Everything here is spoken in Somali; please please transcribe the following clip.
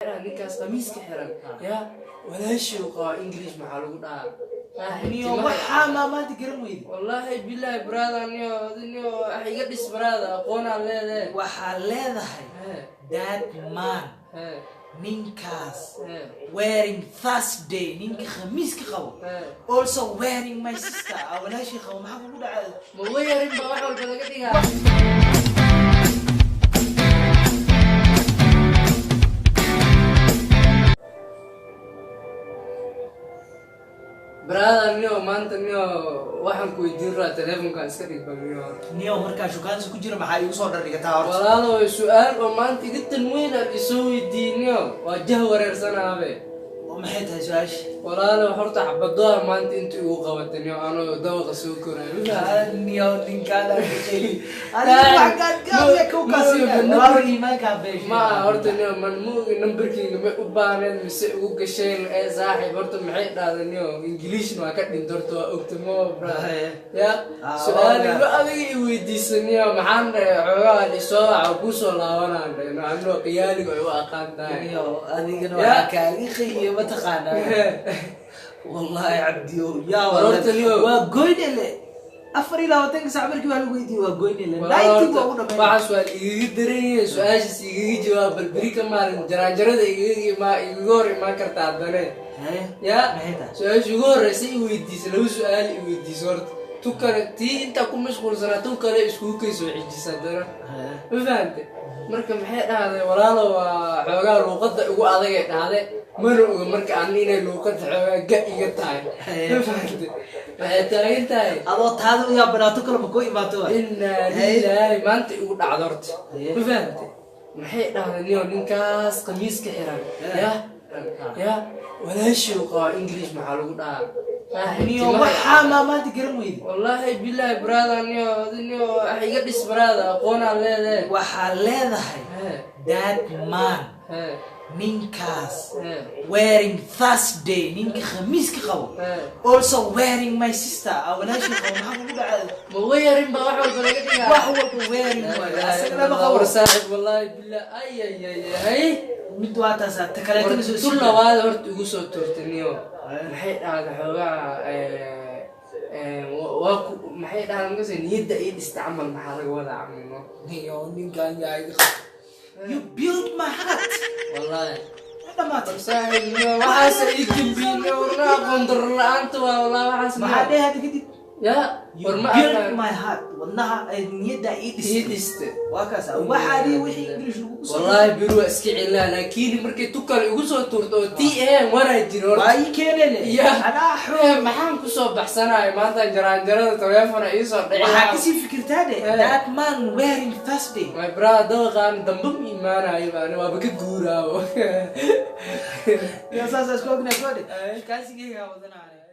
Ninkaas qamiiska xiran ya walaashii u qabaa, English maxaa lagu dhahaa? Niyo, waxaa maa maanta garan weyde? Wallaahi billahi, brother, niyo niyo wax iga dhis, brother, aqoonaa leedahay. Waxaa leedahay that man, ninkaas wearing Thursday, ninka khamiiska qabo, also wearing my sister, aa walaashii qabo. Maxaa kugu dhacay? Ma wearing ba wax walba laga dhigaa? Brother, niyo maanta niyo waxaan ku weydiin rabaa, telefonkan iska dhig bal, niyo. Niyo, markaa shukaansi ku jira maxaa igu soo dhardhigataa horta? Walaalo, su-aal oo maanta iga tan weyn aad isoo weydiin, niyo, waa jah wareersanaabe. Oo maxay tahay su-aasha? Walaalo, horta xabadoha maanta inta igu qabatay, niyo, anoo dabaqa soo korayo. Niyo, ninkaan adiga iimaankaa beesha. Ma aha horta, niyo, man ma ogi nambarkeyga may u baahneed mise ugu gasheen ee saaxiib. Horta maxay dhahday, niyo, Englishna waa ka dhinta horta, waa ogta mo, brother, ya su-aal igu adiga i weydiisa, niyo, maxaan dhahay? Xoogaa isoo waca, kusoo laabanaan dhahay, no, anoo qiyaaliga ay u aqaan tahay. Niyo, adigana waxaa kaaga qayliye mataqaanaa? Wallahi cabdiyo yaa Horta niyo. Waa goynele 24-ka saac markii waa lagu weydiiye, waa goynele 90 waa ugu dhammayn. Waxaas waa igaga daran yahay, su-aashaas igaga jawaab bal. Beri ka maalin jaraanjarada igaga imaa, igaga hor imaan karta haddane ya. Maxay tahay? Su-aasha ugu horeysa i weydiisa, laba su-aal i weydiisa horta, tu kale tii intaa ku mashquulsanaa, tu kale iskugu kay soo xijisa haddana. Ma fahante? Marka maxay dhahday? Walaalo, waa xoogaa luuqadda igu adagay dhahde, mana oga marka ani inay luuqadda xoogaa ga iga tahay. Ma fahante? Waxay taagan tahay Adoo taada u yaabanaato kale ma kuu imaato wa? Inaa lilaahi, maanta igu dhacdo horta. Ma fahante? Maxay dhahday, niyo, ninkaas khamiiska xiran ya walaashii u qabaa, English maxaa lagu dhahaa? Niyo, waxaa maa maanta garan weyde? Wallaahi billahi, brother, niyo niyo wax iga dhis, brother, aqoonaa leedahay. Waxaa leedahay that man, ninkaas wearing Thursday, ninka khamiiska qabo, also wearing my sister, aa walaashii qabo. Maxaa kugu dhacay? Ma wearing ba wax walba laga dhigaa? Wax walba wearing waayo, asaga lama qabo. War saaxib, wallaahi billah, ay ay ay ay. Mid waa taasaa, ta kaleetana soo Tu labaad horta igu soo tuurtay, niyo. Maxay dhahday? Xoogaa waa ku maxay dhahday markaas? Niyadda ii dhista camal, maxaa laga wadaa camal, no? Niyo, ninkan yaa iga qabo, you build my heart. Wallaahi. Ma dhamaatay? Saaxib, niyo, waxaas ii gambiin, warna aqoon darro la-aanta waa, wallaahi, waxaas. Maxaa dheh hadda kadib? Ya. You war ma build aqaan. my heart, wadnaha ay niyadda ii ii dhistay. Dhiste. Waa kaas, waxaa dhihi wixii English lagugu soo Wallaahi beri waa iska celaa, laakiin markay tu kale igu soo tuurto oo tii ahayn waraa jiro horta. Waa ii keenele. Ya. Anaa xoog. Maxaan kusoo baxsanayo maanta? Jaraanjarada teleefona iisoo dhici. Waxaa kasii fikirtaa de that man wearing Thursday. My brother, dabaqaan dambe ma imaanayo baani, waaba ka guuraawo. Yo, saas isku ognahay, kode kaasigeyga wadanaya.